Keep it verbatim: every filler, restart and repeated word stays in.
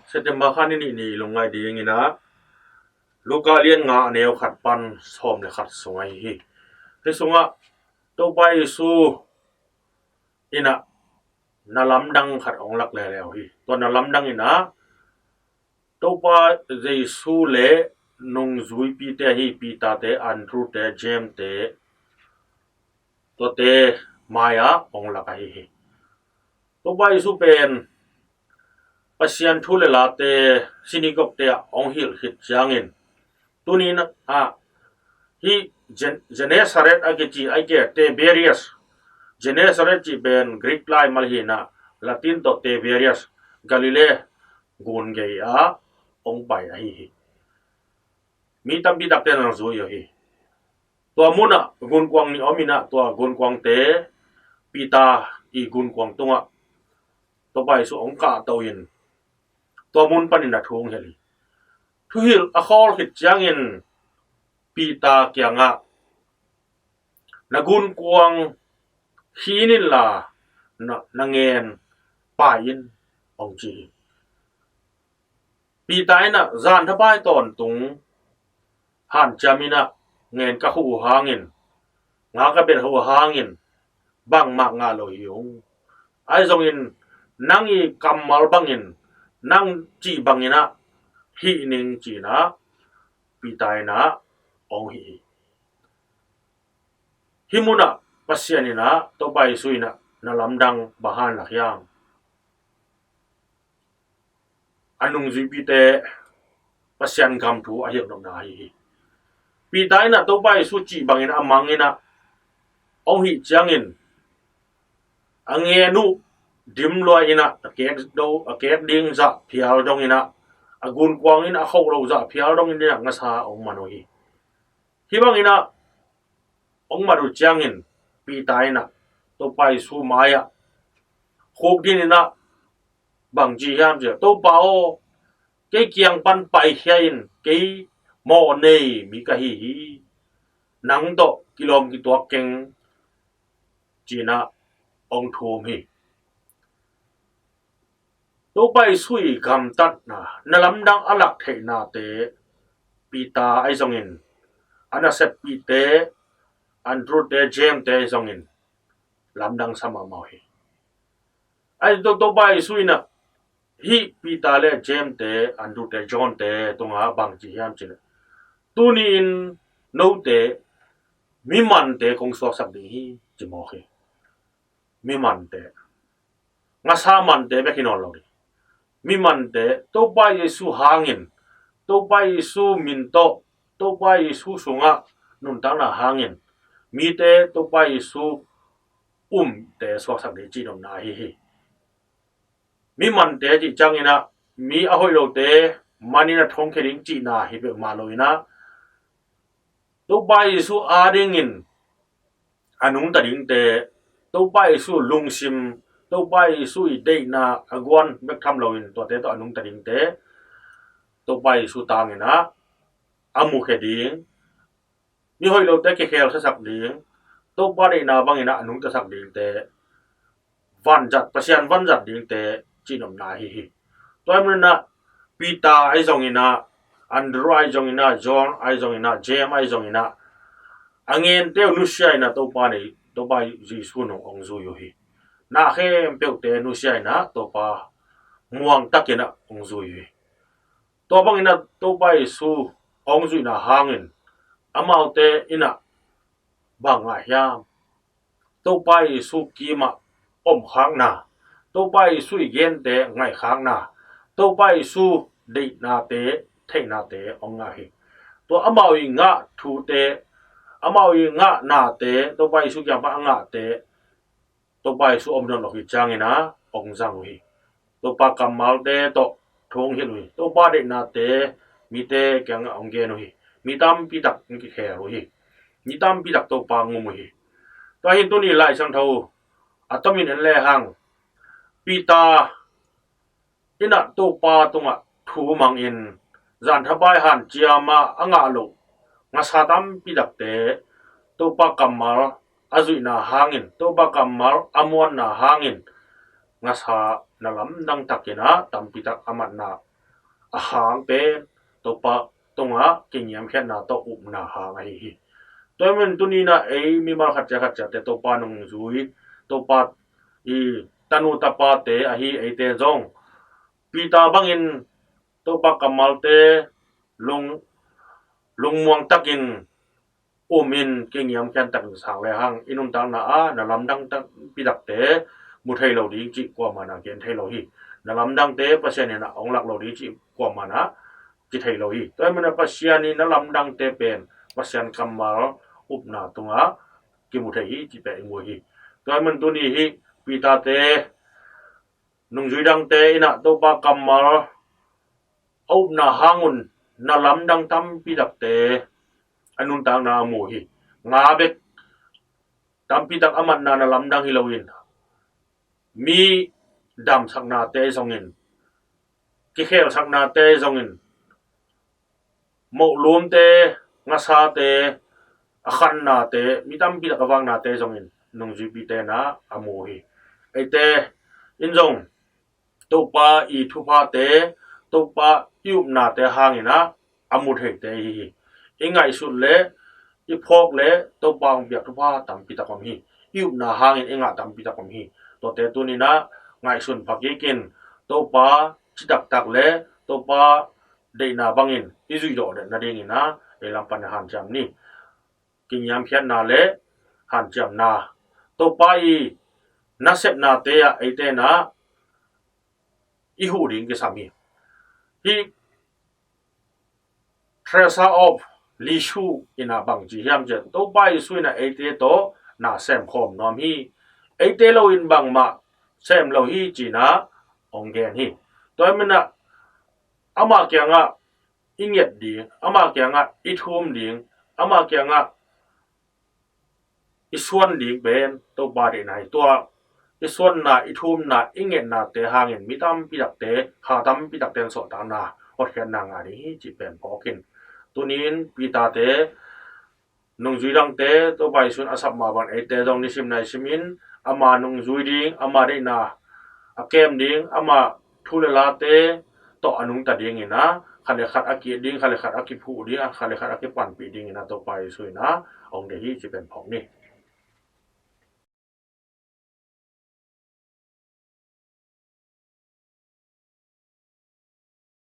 September kha ni nih ni lungngaih dingin ah Luka lian nga a neu khat pan sawm le khat sung ahi hi. Hih sungah Topa Jesu in ah na lamdang khat hong lak leuleu hi. Tua na lamdang in ah Topa Jesu le nungzuipite ahi Peter te, Andrew te, James te, tuate mai-ah hong lak ahi hi. Topa Jesu pen Pasian thu le late synagogue te ah hong hilh khit ciangin, tuni in ah hih Gen-, Gennesaret a kici, a kici Tiberias, Gennesaret cih pen Greek lai mal hi in ah Latin tawh Tiberias, Galilee gun gei ah hong pai ahi hi. Mi tampi takte na zui uh hi. Tua munah gunkuang nih om in ah tua gunkuangte Peter i gunkuang tungah Topa Jesu hong kahto in tua mun panin a thu hong hilh hi. Thuhilh a khawl khit ciangin Peter kiangah, "Na gunkuang khin inla na, na ngen pai in," hong ci hi. Peter in ah zan thapai tawntung hanciam in ah, "Ngen ka huh uh hangin, nga ka bet uh hangin bangmah ngah lo hi ung. Ahi zongin nang i kammal bangin, nang cih bangin ah hih ning," ci in ah Peter in ah hong hih hi. Hih munah Pasian in ah, Topa Jesu in ah na lamdang bang hang lak hiam? A nungzuipite Pasian gam thu a hilh nopna ahi hi. Peter in ah Topa Jesu cih bangin a mang in ah hong hih ciangin a ngen uh dim lua in ah a kek do, a kek ding zah phial dong in ah, a gunkuang in a khoh lo zah phial dong in ah ngasa hong man uh hi. Hih bangin ah hong mat uh ciangin Peter in ah Topa Jesu mai-ah khukdin in ah bang ci hiam cih leh, "Topa aw, kei kiang pan paikhia in, kei mawh nei mi ka hi hi. Nang tawh kilawm kituak keng," ci in ah hong thum hi. Topa Jesu i gamtatna, na lamdang a lak theihnate Peter ahi zongin, a naseppihte Andrew te, James te ahi zongin lamdang sa mahmah uh hi. Ahi zong Topa Jesu in ah hih Peter le James te, Andrew te, John te tungah bang ci hiam cih leh, "Tuni-in note mimante kong suaksak ding hi," ci mawk hi. Mimante, ngasa mante bek hi nawn lo ding. Mimante, Topa Jesu hangin, Topa Jesu min tawh, Topa Jesu sungah nuntakna hangin mite Topa Jesu umte suaksak ding cih nopna ahi hi. Mimante cih ciangin ah mi a hoih lote man in ah thongkhia ding cihna hi peuhmah lo in ah, Topa Jesu adingin a nungta dingte, Topa Jesu lungsim, Topa Jesu i deihna a guan bek tham loin tuate tawh a nungta dingte, Topa Jesu tangin ah a mukhia ding, mi hoih lote kikhelkhiasak ding, Topa deihna bangin ah a nungtasak dingte, vanzat, Pasian vanzat dingte cih nopna ahi hi. Tua ahih manin ah Peter ahi zongin ah, Andrew ahi zongin ah, John ahi zongin ah, James ahi zongin ah, a ngente uh nusia in ah Topa nei, Topa Jesu nung hong zui uh hi. Na khempeuhte nusia in ah Topa muang takin ah hong zui uh hi. Tua bangin ah Topa Jesu hong zuihna hangin amaute in ah bang ngah hiam? Topa Jesu kimah omkhakna, Topa Jesu i gente ngaihkhakna, Topa Jesu deihnate, theihnate hong ngah hi. Tua amau i ngah thute, amau i ngah nate, Topa Jesu kiang pan a ngahte, Topa Jesu om nawn lo hi ciangin ah hong zang uh hi. Topa kammalte tawh thu hong hilh uh hi. Topa deihnate mite kiangah hong gen uh hi. Mi tampi tak hong kikhel uh hi. Mi tampi tak Topa hong um uh hi. Tua hi in tuni Lai Siangtho a tomin en lehang, Peter in ah Topa tungah thu mangin, zan thapai hanciam a a ngah loh ngasa tampi takte Topa kammal a zuihna hangin, Topa kammal a muanna hangin ngasa na lamdang takin ah tampi tak a matna a hang pen Topa tungah kiniamkhiatna tawh upna hang ahi hi. Tua ahih manin tuni-in ah ei mimal khat cia khat ciate Topa nungzui, Topa i tanu tapate ahi eite zong Peter bangin Topa kammalte lung, lungmuang takin um in, kiniamkhiat takin sang le hang i nuntakna ah na lamdang tampi takte mu thei lo ding cih kuamah na gen thei lo hi. Na lamdangte Pasian in a hong lak lo ding cih kuamah na ci thei lo hi. Tua ahih manin Pasian in na lamdangte pen Pasian kammal upna tungah kimu thei hi cih pen i mu hi. Tua ahih manin tuni hi Peter-te nungzui dangte in ah Topa kammal a upna hang un na lamdang tampi takte a nuntakna a mu hi. Nga bek tampi tak a matna na lamdang hi loin mi damsaknate zongin, kikhelsaknate zongin, mohlumte, ngasate, a khannate, mi tampi tak a vaknate zongin nungzuipite in ah a mu hi. Eite in zong Topa i thuphate, Topa i upnate hangin ah a mu theite i hi hi. I ngaihsut le i phawk le Topa hong piak thupha tampi tak om hi. I upna hangin i ngah tampi tak om hi. Tuate tuni-in ah ngaihsun pha kikin Topa citaktak le Topa deihna bangin i zuih dawh nadingin ah ei lam pan hanciam ni. Kiniamkhiatna le hanciamna, Topa i nasepnate ah eite in ah i huh ding kisam hi. Hih Teresa of Lisieux in ah bang ci hiam cih leh Topa Jesu in ah eite tawh na semkhawm nuam hi. Eite loin bangmah sem lo hi ci-in ah hong gen hi. Tua ahih manin ah ama kiangah i nget ding, ama kiangah i thum ding, ama kiangah i suan ding pen Topa deihna hi. Tua i suanna, i thumna, i ngetnate hangin mi tampi takte, kha tampi takte in suahtakna, hotkhiatna ngah ding hi cih pen phawk in. Tuni-in Peter-te nungzui dangte Topa Jesu in a sap mah bangin eite zong nisim naisim in ama nungzui ding, ama deihna a kem ding, ama thu le late tawh a nungta dingin ah khat le khat a ki-it ding, khat le khat a kiphuh ding, khat le khat a kipanpih dingin ah Topa Jesu in ah hong deih hi cih pen phawk ni.